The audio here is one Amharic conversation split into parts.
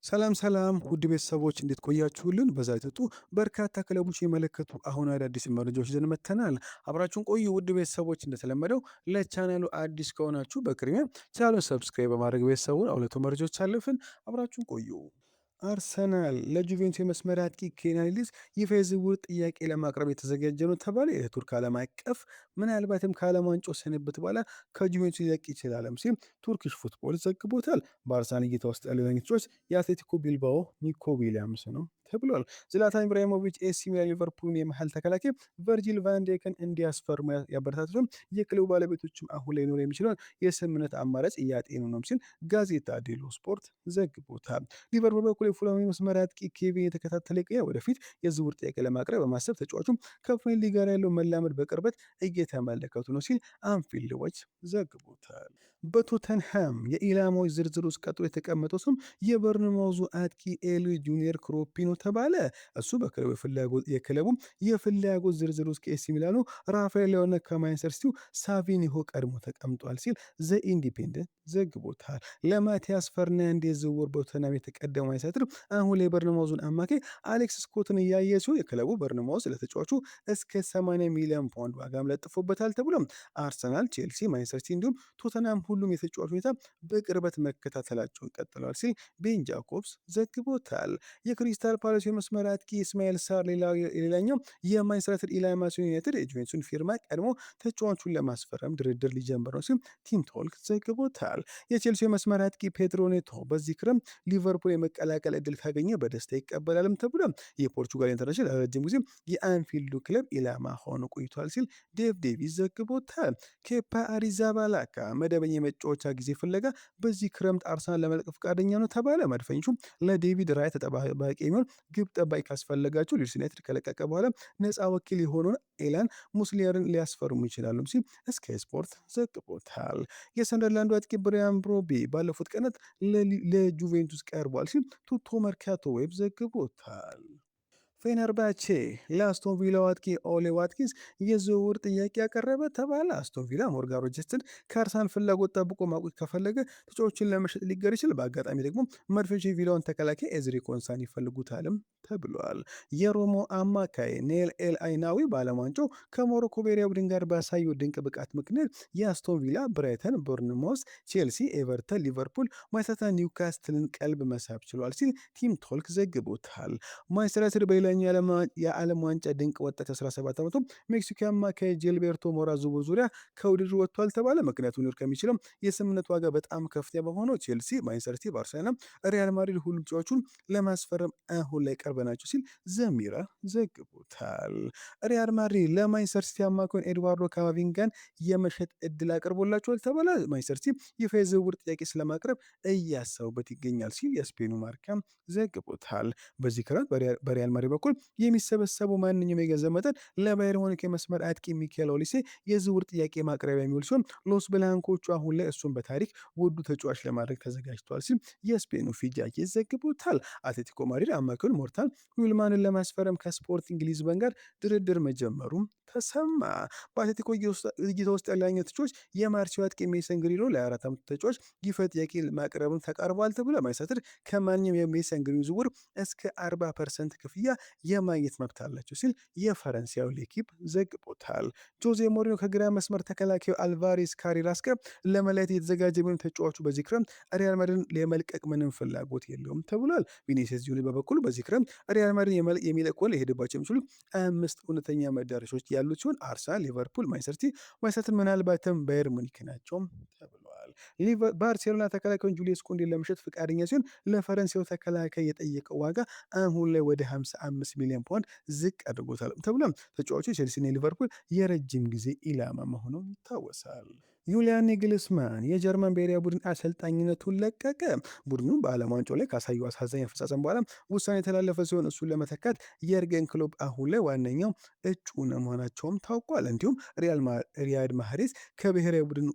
ሰላም ሰላም ውድ ቤተሰቦች፣ እንዴት ቆያችሁልን? በዛሬው የወጡ በርካታ ክለቦች የመለከቱ አሁን አዳዲስ መረጃዎች ይዘን መጥተናል። አብራችሁን ቆዩ ውድ ቤተሰቦች። እንደተለመደው ለቻናሉ አዲስ ከሆናችሁ በቅድሚያ ቻናሉን subscribe በማድረግ ቤተሰቡን ሁለቱ መረጃዎች አለፍን። አብራችሁን ቆዩ። አርሰናል ለጁቬንቱስ የመስመር አጥቂ ኬናን ይልዲዝ ይፋ የዝውውር ጥያቄ ለማቅረብ የተዘጋጀ ነው ተባለ። የቱርክ ዓለም አቀፍ ምናልባትም ከዓለም ዋንጫው ስንብት በኋላ ከጁቬንቱስ ሊለቅ ይችላልም ሲል ቱርኪሽ ፉትቦል ዘግቦታል። በአርሰናል እይታ ውስጥ ያለው ተጫዋች የአትሌቲኮ ቢልባኦ ኒኮ ዊሊያምስ ነው ተብሏል። ዝላታን ኢብራሂሞቪች ኤሲ ሚላን ሊቨርፑልን የመሀል ተከላካይ ቨርጂል ቫንዴከን እንዲያስፈርሙ ያበረታቱ፣ የክለቡ ባለቤቶችም አሁን ላይ ሊኖር የሚችለውን የስምምነት አማራጭ እያጤኑ ነው ሲል ጋዜጣ ዴሎ ስፖርት ዘግቦታል። ሊቨርፑል በኩል የፉላም የመስመር አጥቂ ኬቪን የተከታተለ ይገኛል። ወደፊት የዝውውር ጥያቄ ለማቅረብ በማሰብ ተጫዋቹም ከፕሪሚየር ሊግ ጋር ያለው መላመድ በቅርበት እየተመለከቱ ነው ሲል አንፊልድ ዎች ዘግቦታል። በቶተንሃም የኢላማዎች ዝርዝር ውስጥ ቀጥሎ የተቀመጠው ስም የበርንማውዙ አጥቂ ኤሊ ጁኒየር ክሮፒ ነው ተባለ። እሱ በክለቡ የክለቡ የፍላጎት ዝርዝር ውስጥ ከኤሲ ሚላኑ ራፋኤል ሊያኦና ከማንቸስተር ሲቲው ሳቪኒሆ ቀድሞ ተቀምጧል ሲል ዘ ኢንዲፔንደንት ዘግቦታል። ለማቲያስ ፈርናንዴዝ ዝውውር በቶተንሃም የተቀደመው ማንቸስተር አሁን ላይ የበርንማውዙን አማካይ አሌክስ ስኮትን እያየ ሲሆን የክለቡ በርንማውዝ ለተጫዋቹ እስከ 80 ሚሊዮን ፓውንድ ዋጋም ለጥፎበታል ተብሎ አርሰናል፣ ቼልሲ፣ ማንቸስተር ሲቲ እንዲሁም ቶተንሃም ሁሉም የተጫዋቹ ሁኔታ በቅርበት መከታተላቸውን ቀጥለዋል ሲል ቤን ጃኮብስ ዘግቦታል። የክሪስታል ፓላስ የመስመር አጥቂ እስማኤል ሳር ሌላኛው የማንቸስተር ዩናይትድ ኢላማ ሲሆን ዩናይትድ የጁቬንቱስን ፊርማ ቀድሞ ተጫዋቹን ለማስፈረም ድርድር ሊጀምር ነው ሲል ቲም ቶልክ ዘግቦታል። የቼልሲ የመስመር አጥቂ ፔድሮ ኔቶ በዚህ ክረምት ሊቨርፑል የመቀላቀል እድል ካገኘ በደስታ ይቀበላልም ተብሏል። የፖርቹጋል international ለረጅም ጊዜ የአንፊልዱ ክለብ ኢላማ ሆኖ ቆይቷል ሲል ዴቭ ዴቪስ ዘግቦታል። ኬፓ አሪዛባላጋ መደበኛ የመጫወቻ ጊዜ ፍለጋ በዚህ ክረምት አርሰናል ለመልቀቅ ፈቃደኛ ነው ተባለ። መድፈኞቹ ለዴቪድ ራያ ተጠባባቂ የሚሆን ግብ ጠባቂ ካስፈለጋቸው ሊድስ ዩናይትድ ከለቀቀ በኋላ ነፃ ወኪል የሆነውን ኤላን ሙስሊየርን ሊያስፈርሙ ይችላሉ ሲል ስካይ ስፖርት ዘግቦታል። የሰንደርላንዱ አጥቂ ብሪያን ብሮቢ ባለፉት ቀናት ለጁቬንቱስ ቀርቧል ሲል ቱቶ መርካቶ ዌብ ዘግቦታል። ፌነርባቼ ለአስቶን ቪላ አጥቂ ኦሌ ዋትኪንስ የዝውውር ጥያቄ ያቀረበ ተባለ። አስቶን ቪላ ሞርጋን ሮጀርስን ከአርሰናል ፍላጎት ጠብቆ ማቆየት ከፈለገ ተጫዋቹን ለመሸጥ ሊገደድ ይችላል። በአጋጣሚ ደግሞ መድፈኞቹ የቪላውን ተከላካይ ኤዝሪ ኮንሳን ይፈልጉታልም ተብሏል። የሮሞ አማካይ ኔል ኤል አይናዊ በዓለም ዋንጫው ከሞሮኮ ብሔራዊ ቡድን ጋር ባሳየው ድንቅ ብቃት ምክንያት የአስቶን ቪላ፣ ብራይተን፣ ቦርንማውዝ፣ ቼልሲ፣ ኤቨርተን፣ ሊቨርፑል፣ ማንቸስተር ኒውካስትልን ቀልብ መሳብ ችሏል ሲል ቲም ቶልክ ዘግቦታል። ማንቸስተር ዩናይትድ በሌላኛው የዓለም ዋንጫ ድንቅ ወጣት 17 ዓመቱ ሜክሲኮ አማካይ ጂልቤርቶ ሞራ ዝውውር ዙሪያ ከውድድሩ ወጥቷል ተባለ። ምክንያቱ ሊኖር ከሚችለው የስምምነት ዋጋ በጣም ከፍተኛ በሆነው ቼልሲ፣ ማንቸስተር ሲቲ፣ ባርሴሎና፣ ሪያል ማድሪድ ሁሉም ተጫዋቹን ለማስፈረም አሁን ላይ ቅርብ ናቸው ሲል ዘ ሚረር ዘግቦታል። ሪያል ማድሪድ ለማንቸስተር ሲቲ አማካዩን ኤድዋርዶ ካማቪንጋን የመሸጥ እድል አቅርቦላቸዋል ተባለ። ማንቸስተር ሲቲ ይፋ የዝውውር ጥያቄ ስለማቅረብ እያሰቡበት ይገኛል ሲል የስፔኑ ማርካም ዘግቦታል። በዚህ ክረምት በሪያል ማድሪድ በኩል የሚሰበሰበው ማንኛውም የገንዘብ መጠን ለባየር ሙኒክ የመስመር አጥቂ ሚኬል ኦሊሴ የዝውውር ጥያቄ ማቅረቢያ የሚውል ሲሆን ሎስ ብላንኮቹ አሁን ላይ እሱን በታሪክ ውዱ ተጫዋች ለማድረግ ተዘጋጅተዋል ሲል የስፔኑ ፊቻጄስ ዘግቦታል። አትሌቲኮ ማድሪድ አማካዩን ሞርታን ዊልማንን ለማስፈረም ከስፖርቲንግ ሊዝበን ጋር ድርድር መጀመሩም ተሰማ። በአትሌቲኮ እይታ ውስጥ ያለው ተጫዋች የማርሴይ አጥቂ ሜሰን ግሪንውድ ለ24 ዓመቱ ተጫዋች ይፋ ጥያቄ ማቅረቡን ተቃርቧል ተብሏል። ማንቸስተር ከማንኛውም የሜሰን ግሪንውድ ዝውውር እስከ 40% ክፍያ የማግኘት መብት አላቸው ሲል የፈረንሳዩ ሌኪፕ ዘግቦታል። ጆዜ ሞሪኖ ከግራ መስመር ተከላካዩ አልቫሬስ ካሬራስ ጋር ለመለየት የተዘጋጀ ቢሆንም ተጫዋቹ በዚህ ክረምት ሪያል ማድሪድን ለመልቀቅ ምንም ፍላጎት የለውም ተብሏል። ቪኒሲየስ ጁኒየር በበኩሉ በዚህ ክረምት ሪያል ማድሪድ የሚለቅ ከሆነ ሊሄድባቸው የሚችሉ አምስት እውነተኛ መዳረሻዎች ያሉት ሲሆን አርሰናል፣ ሊቨርፑል፣ ማንቸስተር ሲቲ፣ ማንቸስተር ምናልባትም ባየር ሙኒክ ናቸው ተብሏል። ባርሴሎና ተከላካዩን ጁሊየስ ኩንዴን ለመሸጥ ፈቃደኛ ሲሆን ለፈረንሳዩ ተከላካይ የጠየቀው ዋጋ አሁን ላይ ወደ 55 ሚሊዮን ፓውንድ ዝቅ አድርጎታል ተብሏል። ተጫዋቹ የቼልሲና ሊቨርፑል የረጅም ጊዜ ኢላማ መሆኑ ይታወሳል። ዩሊያን ኒግልስማን የጀርመን ብሔራዊ ቡድን አሰልጣኝነቱን ለቀቀ። ቡድኑ በዓለም ዋንጫው ላይ ካሳየው አሳዛኝ አፈጻጸም በኋላ ውሳኔ የተላለፈ ሲሆን እሱን ለመተካት የርገን ክሎፕ አሁን ላይ ዋነኛው እጩ መሆናቸውም ታውቋል። እንዲሁም ሪያድ ማህሬዝ ከብሔራዊ ቡድን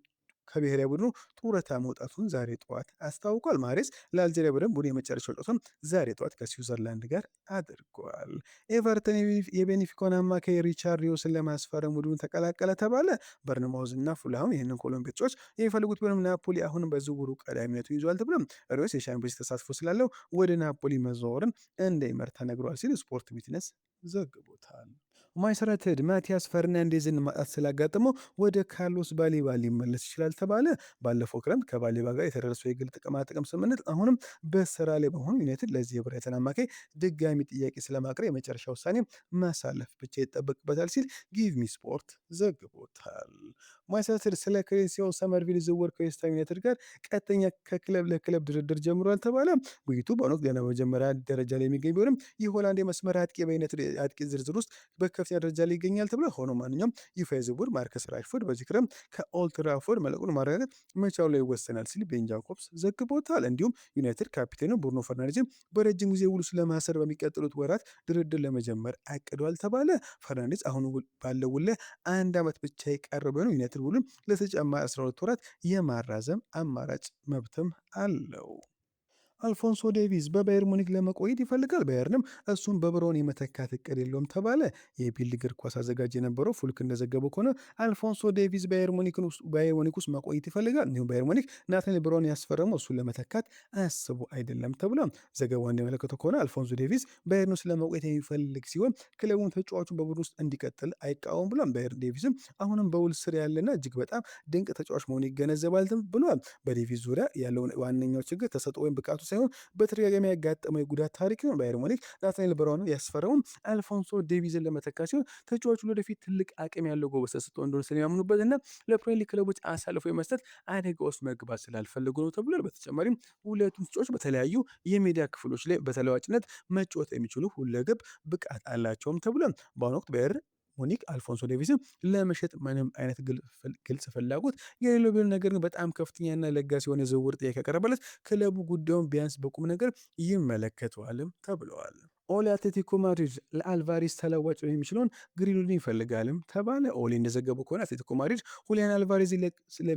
ከብሔራዊ ቡድኑ ጡረታ መውጣቱን ዛሬ ጠዋት አስታውቋል። ማሬዝ ለአልጄሪያ ቡድን የመጨረሻው ጨዋታውን ዛሬ ጠዋት ከስዊዘርላንድ ጋር አድርጓል። ኤቨርተን የቤኔፊካውን አማካይ ሪቻርድ ሪዮስን ለማስፈረም ቡድኑን ተቀላቀለ ተባለ። በርንማውዝ እና ፉልሃም ይህንን ኮሎምቢያ ተጫዋች የሚፈልጉት ቢሆንም ናፖሊ አሁንም በዝውውሩ ቀዳሚነቱን ይዟል ተብሏል። ሪዮስ የሻምፒዮንስ ተሳትፎ ስላለው ወደ ናፖሊ መዘዋወርን እንደሚመርጥ ተነግሯል ሲል ስፖርት ቢዝነስ ዘግቦታል። ማንቸስተር ዩናይትድ ማቲያስ ፈርናንዴዝን ማጣት ስላጋጠመው ወደ ካርሎስ ባሌባ ሊመለስ ይችላል ተባለ። ባለፈው ክረምት ከባሌባ ጋር የተደረሰው የግል ጥቅማ ጥቅም ስምምነት አሁንም በስራ ላይ በመሆኑ ዩናይትድ ለዚህ የብራይተን አማካይ ድጋሚ ጥያቄ ስለማቅረብ የመጨረሻ ውሳኔ ማሳለፍ ብቻ ይጠበቅበታል ሲል ጊቭ ሚ ስፖርት ዘግቦታል። ማንቸስተር ዩናይትድ ስለ ክሪስቲያን ሰመርቪል ዝውውር ከዌስትሃም ዩናይትድ ጋር ቀጥተኛ ከክለብ ለክለብ ድርድር ጀምሯል ተባለ። ውይይቱ በአሁኑ ወቅት ገና በመጀመሪያ ደረጃ ላይ የሚገኝ ቢሆንም የሆላንድ የመስመር አጥቂ በዩናይትድ አጥቂ ዝርዝር ውስጥ በከፍተኛ ደረጃ ላይ ይገኛል ተብሏል። ሆኖ ማንኛውም ይፋ ዝውውር ማርከስ ራሽፎርድ በዚህ ክረምት ከኦልድትራፎርድ መልቀቁን ማረጋገጥ መቻሉ ላይ ይወሰናል ሲል ቤን ጃኮብስ ዘግቦታል። እንዲሁም ዩናይትድ ካፒቴኑ ብሩኖ ፈርናንዴዝን በረጅም ጊዜ ውሉ ስለማሰር በሚቀጥሉት ወራት ድርድር ለመጀመር አቅዷል ተባለ። ፈርናንዴዝ አሁን ባለው ውል ላይ 1 ዓመት ብቻ የቀረው ቢሆንም ዩናይትድ ውሉን ለተጨማሪ 12 ወራት የማራዘም አማራጭ መብትም አለው። አልፎንሶ ዴቪስ በባየር ሙኒክ ለመቆየት ይፈልጋል። ባየርንም እሱን በብሮን የመተካት እቅድ የለውም ተባለ። የቢልድ እግር ኳስ አዘጋጅ የነበረው ፉልክ እንደዘገበው ከሆነ አልፎንሶ ዴቪስ ባየር ሙኒክ ውስጥ መቆየት ይፈልጋል። እንዲሁም ባየር ሙኒክ ናታኒል ብሮን ያስፈረመው እሱን ለመተካት አስቦ አይደለም ተብሏል። ዘገባው እንደመለከተው ከሆነ አልፎንሶ ዴቪስ ባየርን ውስጥ ለመቆየት የሚፈልግ ሲሆን ክለቡን ተጫዋቹን በቡድን ውስጥ እንዲቀጥል አይቃወም ብሏል። ባየር ዴቪስም አሁንም በውል ስር ያለና እጅግ በጣም ድንቅ ተጫዋች መሆኑ ይገነዘባል ብሏል። በዴቪስ ዙሪያ ያለው ዋነኛው ችግር ተሰጥኦ ወይም ብቃቱ ሳይሆን በተደጋጋሚ ያጋጠመው የጉዳት ታሪክ ነው። ባየር ሙኒክ ናትናኤል ብራውንን ያስፈረመው አልፎንሶ ዴቪዝን ለመተካት ሲሆን ተጫዋቹ ወደፊት ትልቅ አቅም ያለው ጎበዝ ተሰጥኦ እንደሆነ ስለሚያምኑበት እና ለፕሪሚየር ሊግ ክለቦች አሳልፎ የመስጠት አደጋ ውስጥ መግባት ስላልፈለጉ ነው ተብሏል። በተጨማሪም ሁለቱም ተጫዋቾች በተለያዩ የሜዳ ክፍሎች ላይ በተለዋጭነት መጫወት የሚችሉ ሁለገብ ብቃት አላቸውም ተብሏል። በአሁኑ ወቅት ባየር ሙኒክ አልፎንሶ ዴቪስን ለመሸጥ ምንም አይነት ግልጽ ፍላጎት የሌለው ቢሆን ነገር ግን በጣም ከፍተኛና ለጋስ የሆነ የዝውውር ጥያቄ ከቀረበለት ክለቡ ጉዳዩን ቢያንስ በቁም ነገር ይመለከተዋልም ተብለዋል። ኦሌ አትሌቲኮ ማድሪድ ለአልቫሬዝ ተለዋጭ የሚችለውን ግሪንውድን ይፈልጋልም ተባለ። ኦሌ እንደዘገበው ከሆነ አትሌቲኮ ማድሪድ ሁሊያን አልቫሬዝ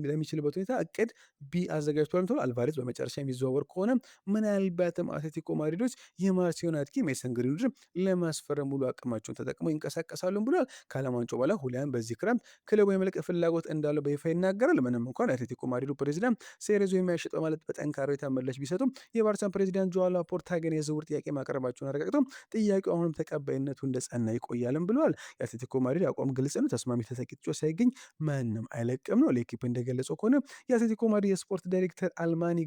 ለሚችልበት ሁኔታ እቅድ B አዘጋጅቷል ተብሎ አልቫሬዝ በመጨረሻ የሚዘዋወር ከሆነ ምናልባትም አትሌቲኮ ማድሪዶች የማርሴዮን አጥቂ ሜሰን ግሪንውድን ለማስፈረም ሙሉ አቅማቸውን ተጠቅመው ይንቀሳቀሳሉ ብሏል። ከዓለም ዋንጫው በኋላ ሁሊያን በዚህ ክረምት ክለቡ የመልቀቅ ፍላጎት እንዳለው በይፋ ይናገራል። ምንም እንኳን የአትሌቲኮ ማድሪዱ ፕሬዚዳንት ሴሬዞ የሚያሸጥ በማለት በጠንካራ ሁኔታ ምላሽ ቢሰጡም የባርሳን ፕሬዚዳንት ጆአን ላፖርታ ግን የዝውውር ጥያቄ ማቅረባቸውን አረጋግጠው ጥያቄው አሁንም ተቀባይነቱ እንደጸና ይቆያልም ብለዋል። የአትሌቲኮ ማድሪድ አቋም ግልጽ ነው። ተስማሚ ተተኪ ተጫዋች ሳይገኝ ማንም አይለቅም ነው። ሌኪፕ እንደገለጸው ከሆነ የአትሌቲኮ ማድሪድ የስፖርት ዳይሬክተር አልማኒ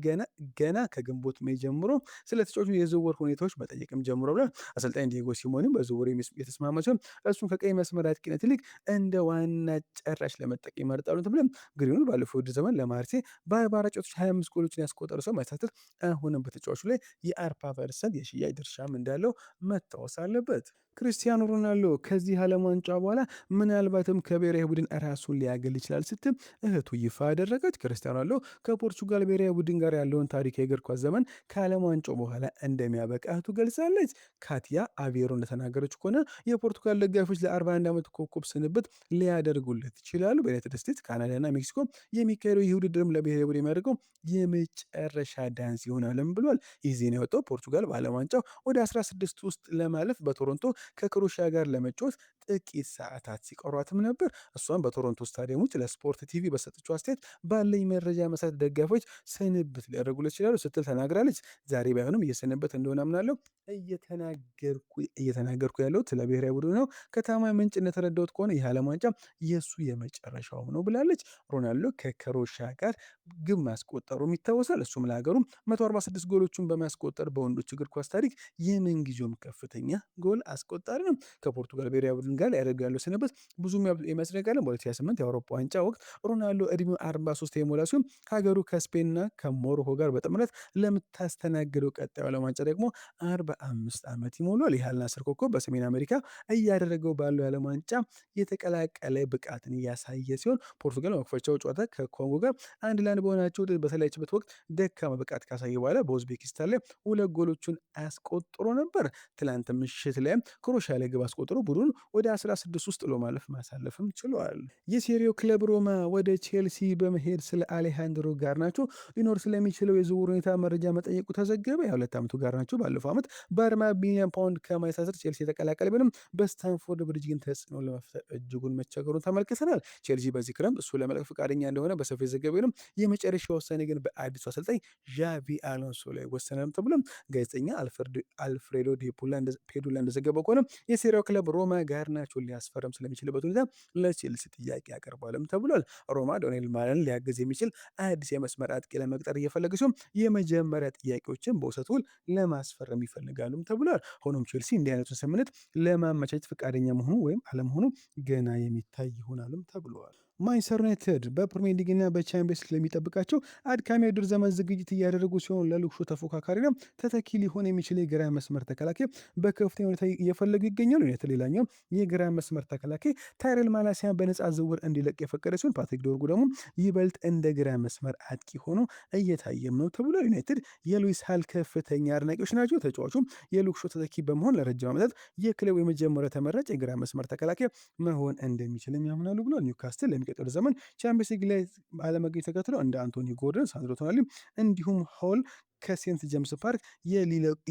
ገና ከግንቦት May ጀምሮ ስለ ተጫዋቹ የዝውውር ሁኔታዎች መጠየቅም ጀምሮ ብሏል። አሰልጣኝ ዲዬጎ ሲሞኒም በዝውውሩ የተስማማ ሲሆን እሱን ከቀኝ መስመር አጥቂነት ይልቅ እንደ ዋና ጨራሽ ለመጠቀም ይመርጣሉ ተብሏል። ግሪንውድ ባለፈው ውድድር ዘመን ለማርሴ በ44 ጨዋታዎች 25 ጎሎችን ያስቆጠረ ሰው ማሳተፍ አሁንም በተጫዋቹ ላይ የ40% የሽያጭ ድርሻም እንዳለው መታወስ አለበት። ክርስቲያኖ ሮናልዶ ከዚህ ዓለም ዋንጫ በኋላ ምናልባትም ከብሔራዊ ቡድን ራሱን ሊያገል ይችላል ስትል እህቱ ይፋ አደረገች። ክርስቲያኖ ሮናልዶ ከፖርቹጋል ብሔራዊ ቡድን ጋር ያለውን ታሪክ የእግር ኳስ ዘመን ከዓለም ዋንጫው በኋላ እንደሚያበቃ እህቱ ገልጻለች። ካቲያ አቬሮ እንደተናገረች ከሆነ የፖርቱጋል ደጋፊዎች ለ41 ዓመት ኮከብ ስንብት ሊያደርጉለት ይችላሉ። በዩናይትድ ስቴትስ፣ ካናዳና ሜክሲኮ የሚካሄደው ይህ ውድድርም ለብሔራዊ ቡድን የሚያደርገው የመጨረሻ ዳንስ ይሆናልም ብሏል። ይህ ዜና የወጣው ፖርቱጋል በዓለም ዋንጫው ወደ 16 ውስጥ ለማለፍ በቶሮንቶ ከክሮሺያ ጋር ለመጫወት ጥቂት ሰዓታት ሲቀሯትም ነበር። እሷም በቶሮንቶ ስታዲየም ውጭ ለስፖርት ቲቪ በሰጠችው አስተያየት ባለኝ መረጃ መሰረት ደጋፊዎች ስንብት ሊያደርጉለት ይችላሉ ስትል ተናግራለች። ዛሬ ባይሆንም እየሰነበት እንደሆነ አምናለሁ። እየተናገርኩ ያለሁት ስለ ብሔራዊ ቡድኑ ነው። ከታማኝ ምንጭ እንደተረዳሁት ከሆነ ይህ ዓለም ዋንጫ የእሱ የመጨረሻውም ነው ብላለች። ሮናልዶ ከክሮሺያ ጋር ግብ ማስቆጠሩም ይታወሳል። እሱም ለሀገሩ 146 ጎሎቹን በማስቆጠር በወንዶች እግር ኳስ ታሪክ የምንጊዜውም ከፍተኛ ጎል አስቆጣሪ ነው። ከፖርቱጋል ብሔራዊ ቡድን ጋር ያደርግ ያለው ስንብት ብዙም የሚያስደንቅ በ2028 የአውሮፓ ዋንጫ ወቅት ሮናልዶ እድሜው 43 የሞላ ሲሆን ሀገሩ ከስፔንና ከሞሮኮ ጋር በጥምረት ለምታስተናግደው ቀጣዩ ዓለም ዋንጫ ደግሞ 45 ዓመት ይሞላል። ይህ አልናስር ኮከብ በሰሜን አሜሪካ እያደረገው ባለው የዓለም ዋንጫ የተቀላቀለ ብቃትን እያሳየ ሲሆን ፖርቱጋል በመክፈቻው ጨዋታ ከኮንጎ ጋር 1-1 በሆናቸው ውጤት በተለያየችበት ወቅት ደካማ ብቃት ካሳየ በኋላ በኡዝቤኪስታን ላይ ሁለት ጎሎቹን አስቆጥሮ ነበር። ትላንት ምሽት ላይ ክሮሺያ ላይ ግብ አስቆጥሮ ቡድኑን ወደ ወደ 16 ውስጥ ጥሎ ማለፍ ማሳለፍም ችሏል። የሴሪው ክለብ ሮማ ወደ ቼልሲ በመሄድ ስለ አሌሃንድሮ ጋርናቾ ሊኖር ስለሚችለው የዝውውር ሁኔታ መረጃ መጠየቁ ተዘገበ። የ2 ዓመቱ ጋርናቾ ባለፈው ዓመት በ40 ሚሊዮን ፓውንድ ከማንቸስተር ቼልሲ የተቀላቀለ ቢሆንም በስታንፎርድ ብሪጅ ግን ተጽዕኖ ለመፍጠር እጅጉን መቸገሩን ተመልክተናል። ቼልሲ በዚህ ክረምት እሱ ለመልቀቅ ፈቃደኛ እንደሆነ በሰፊው የዘገበ ቢሆንም የመጨረሻ ውሳኔ ግን በአዲሱ አሰልጣኝ ዣቪ አሎንሶ ላይ ወሰነም ተብሎ ጋዜጠኛ አልፍሬዶ ፔዱላ እንደዘገበው ከሆነ የሴሪያው ክለብ ሮማ ጋርናቾን ሊያስፈርም ስለሚችልበት ሁኔታ ለቼልሲ ጥያቄ ያቀርባልም ተብሏል። ሮማ ዶኔል ማለን ሊያግዝ የሚችል አዲስ የመስመር አጥቂ ለመቅጠር እየፈለገ ሲሆን የመጀመሪያ ጥያቄዎችን በውሰት ውል ለማስፈረም ይፈልጋሉም ተብሏል። ሆኖም ቼልሲ እንዲህ አይነቱን ስምምነት ለማመቻቸት ፈቃደኛ መሆኑ ወይም አለመሆኑ ገና የሚታይ ይሆናልም ተብሏል። ማንቸስተር ዩናይትድ በፕሪሚየር ሊግና በቻምፒየንስ ሊግ ለሚጠብቃቸው አድካሚ የውድድር ዘመን ዝግጅት እያደረጉ ሲሆን ለሉክ ሾው ተፎካካሪና ተተኪ ሊሆን የሚችል የግራ መስመር ተከላካይ በከፍተኛ ሁኔታ እየፈለጉ ይገኛሉ። ዩናይትድ ሌላኛው የግራ መስመር ተከላካይ ታይረል ማላሲያን በነፃ ዝውውር እንዲለቅ የፈቀደ ሲሆን ፓትሪክ ዶርጉ ደግሞ ይበልጥ እንደ ግራ መስመር አጥቂ ሆኖ እየታየም ነው ተብሏል። ዩናይትድ የሉዊስ ሃል ከፍተኛ አድናቂዎች ናቸው። ተጫዋቹ የሉክ ሾው ተተኪ በመሆን ለረጅም ዓመታት የክለቡ የመጀመሪያ ተመራጭ የግራ መስመር ተከላካይ መሆን እንደሚችልም ያምናሉ ብሏል። ኒውካስትል ለሚቀጥለው ዘመን ቻምፒየንስ ሊግ ላይ አለመገኘት ተከትሎ እንደ አንቶኒ ጎርደን፣ ሳንድሮ ቶናሊ እንዲሁም ሆል ከሴንት ጀምስ ፓርክ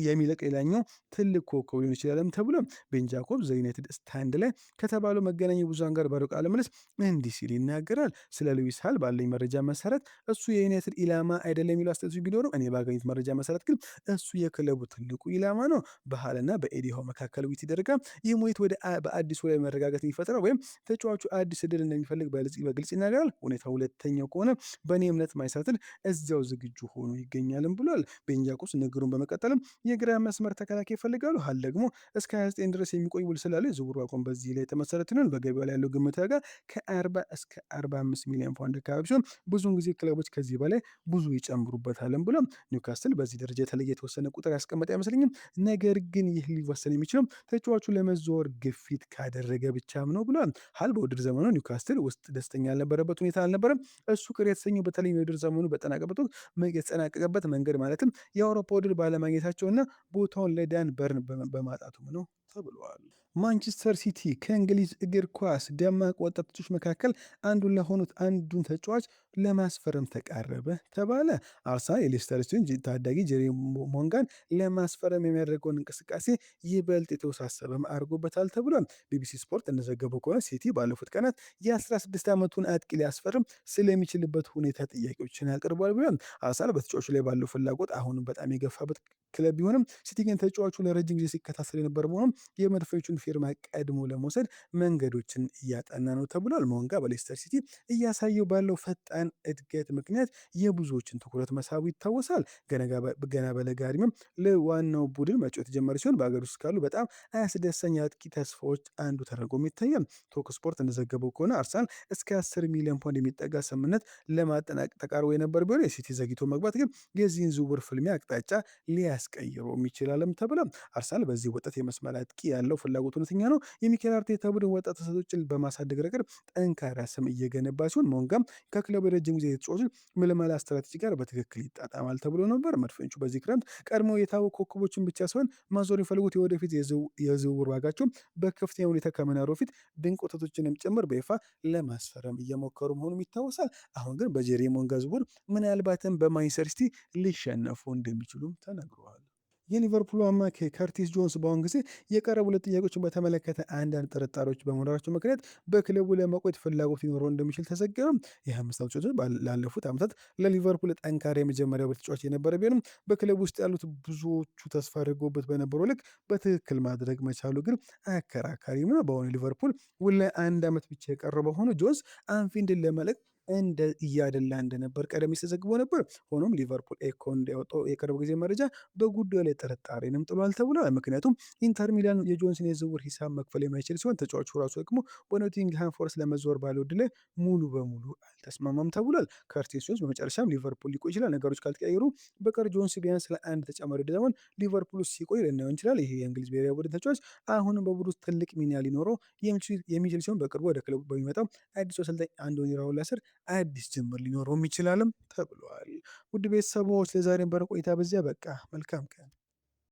የሚለቅ ሌላኛው ትልቅ ኮከብ ሊሆን ይችላልም ተብሎ ቤን ጃኮብ ዘ ዩናይትድ ስታንድ ላይ ከተባለው መገናኛ ብዙሃን ጋር ባደረገው ቃለ ምልልስ እንዲህ ሲል ይናገራል። ስለ ሉዊስ ሃል ባለኝ መረጃ መሰረት እሱ የዩናይትድ ኢላማ አይደለም የሚሉ አስተያየቶች ቢኖሩም እኔ ባገኙት መረጃ መሰረት ግን እሱ የክለቡ ትልቁ ኢላማ ነው። በሃልና በኤዲ ሃው መካከል ውይይት ይደረጋል። ይህም ውይይት ወደ በአዲሱ ላይ መረጋጋት የሚፈጥረው ወይም ተጫዋቹ አዲስ እድል እንደሚፈልግ በግልጽ ይናገራል። ሁኔታው ሁለተኛው ከሆነ በእኔ እምነት ማንቸስተር እዚያው ዝግጁ ሆኖ ይገኛልም ብሏል። ቤን ጃኮብስ ንግግሩን በመቀጠልም የግራ መስመር ተከላካይ ይፈልጋሉ። ሃል ደግሞ እስከ 29 ድረስ የሚቆይ ውል ስላለው የዝውውሩ አቋም በዚህ ላይ የተመሰረተ ነው። በገበያው ላይ ያለው ግምት ዋጋ ከ40 እስከ 45 ሚሊዮን ፓውንድ አካባቢ ሲሆን ብዙውን ጊዜ ክለቦች ከዚህ በላይ ብዙ ይጨምሩበታልም ብሎ ኒውካስትል በዚህ ደረጃ የተለየ የተወሰነ ቁጥር ያስቀመጠ አይመስለኝም። ነገር ግን ይህ ሊወሰን የሚችለው ተጫዋቹ ለመዘዋወር ግፊት ካደረገ ብቻም ነው ብሏል። ሃል በውድድር ዘመኑ ኒውካስትል ውስጥ ደስተኛ ያልነበረበት ሁኔታ አልነበረም። እሱ ቅር የተሰኘው በተለይም የውድድር ዘመኑ በጠናቀበት ወቅት የተጠናቀቀበት መንገድ ማለትም የአውሮፓ ውድድር ባለማግኘታቸውና ቦታውን ለዳን በርን በማጣቱም ነው ተብሏል። ማንቸስተር ሲቲ ከእንግሊዝ እግር ኳስ ደማቅ ወጣቶች መካከል አንዱን ለሆኑት አንዱን ተጫዋች ለማስፈረም ተቃረበ ተባለ። አርሰናል የሌስተር ሲቲውን ታዳጊ ጄሪ ሞንጋን ለማስፈረም የሚያደርገውን እንቅስቃሴ ይበልጥ የተወሳሰበም አድርጎበታል ተብሏል። ቢቢሲ ስፖርት እንደዘገበው ከሆነ ሲቲ ባለፉት ቀናት የ16 ዓመቱን አጥቂ ሊያስፈርም ስለሚችልበት ሁኔታ ጥያቄዎችን አቅርቧል ብሏል። አርሰናል በተጫዋቹ ላይ ባለው ፍላጎት አሁንም በጣም የገፋበት ክለብ ቢሆንም ሲቲ ግን ተጫዋቹ ለረጅም ጊዜ ሲከታተል የነበር መሆኑም የመድፈኞቹን ፊርማ ቀድሞ ለመውሰድ መንገዶችን እያጠና ነው ተብሏል። ሞንጋ በሌስተር ሲቲ እያሳየው ባለው ፈጣን እድገት ምክንያት የብዙዎችን ትኩረት መሳቡ ይታወሳል። ገና በለጋ ዕድሜም ለዋናው ቡድን መጫወት የጀመረ ሲሆን በአገር ውስጥ ካሉ በጣም አስደሳች አጥቂ ተስፋዎች አንዱ ተደርጎም ይታያል። ቶክ ስፖርት እንደዘገበው ከሆነ አርሰናል እስከ 10 ሚሊዮን ፓውንድ የሚጠጋ ስምምነት ለማጠናቀቅ ተቃርቦ የነበር ቢሆን የሲቲ ዘግይቶ መግባት ግን የዚህን ዝውውር ፍልሚያ አቅጣጫ ሊያስቀይረውም ይችላልም ተብሏል። አርሰናል በዚህ ወጣት የመስመር አጥቂ ያለው ፍላጎት እውነተኛ ነው። የሚኬል አርቴታ ቡድን ወጣት ተሰጥኦዎችን በማሳደግ ረገድ ጠንካራ ስም እየገነባ ሲሆን ሞንጋም ከክለቡ የረጅም ጊዜ ተጫዋቾች ምልመላ ስትራቴጂ ጋር በትክክል ይጣጣማል ተብሎ ነበር። መድፈኞቹ በዚህ ክረምት ቀድሞ የታወቁ ኮከቦችን ብቻ ሳይሆን ማዞር የሚፈልጉት የወደፊት የዝውውር ዋጋቸው በከፍተኛ ሁኔታ ከመናሩ በፊት ድንቅ ወጣቶችንም ጭምር በይፋ ለማስፈረም እየሞከሩ መሆኑም ይታወሳል። አሁን ግን በጄሪ ሞንጋ ዝውውር ምናልባትም በማንቸስተር ሲቲ ሊሸነፉ እንደሚችሉም ተነግሯል። የሊቨርፑል አማካይ ከርቲስ ጆንስ በአሁን ጊዜ የቀረቡለት ጥያቄዎችን በተመለከተ አንዳንድ ጥርጣሬዎች በመኖራቸው ምክንያት በክለቡ ለመቆየት ፍላጎት ሊኖረው እንደሚችል ተዘገበ። የ25 ዓመቱ ተጫዋች ላለፉት ዓመታት ለሊቨርፑል ጠንካራ የመጀመሪያ ተጫዋች የነበረ ቢሆንም በክለቡ ውስጥ ያሉት ብዙዎቹ ተስፋ አድርገውበት በነበረው ልክ በትክክል ማድረግ መቻሉ ግን አከራካሪም ነው። በአሁኑ ሊቨርፑል ውል ላይ አንድ ዓመት ብቻ የቀረው በሆኑ ጆንስ አንፊልድን ለመልቀቅ እንደ እያደላ እንደነበር ቀደም ሲል ተዘግቦ ነበር። ሆኖም ሊቨርፑል ኤኮ እንዲያወጣው የቅርብ ጊዜ መረጃ በጉዳዩ ላይ ጥርጣሬንም ጥሏል ተብሏል። ምክንያቱም ኢንተር ሚላን የጆንስን የዝውውር ሂሳብ መክፈል የማይችል ሲሆን ተጫዋቹ ራሱ ደግሞ በኖቲንግሃም ፎረስት ለመዘዋወር ባለው ዕድል ላይ ሙሉ በሙሉ አልተስማማም ተብሏል። ከርቲስ ጆንስ በመጨረሻም ሊቨርፑል ሊቆይ ይችላል። ነገሮች ካልተቀየሩ በቀር ጆንስ ቢያንስ ለአንድ ተጨማሪ ዘመን ሊቨርፑል ውስጥ ሲቆይ ልናየው እንችላል። ይሄ የእንግሊዝ ብሔራዊ ቡድን ተጫዋች አሁንም በቡድን ውስጥ ትልቅ ሚና ሊኖረው የሚችል ሲሆን በቅርቡ ወደ ክለቡ በሚመጣው አዲሱ አሰልጣኝ አንዶኒ ኢራኦላ ስር አዲስ ጅምር ሊኖረውም ይችላልም ተብሏል። ውድ ቤተሰቦች ለዛሬ የነበረን ቆይታ በዚያ በቃ። መልካም ቀን።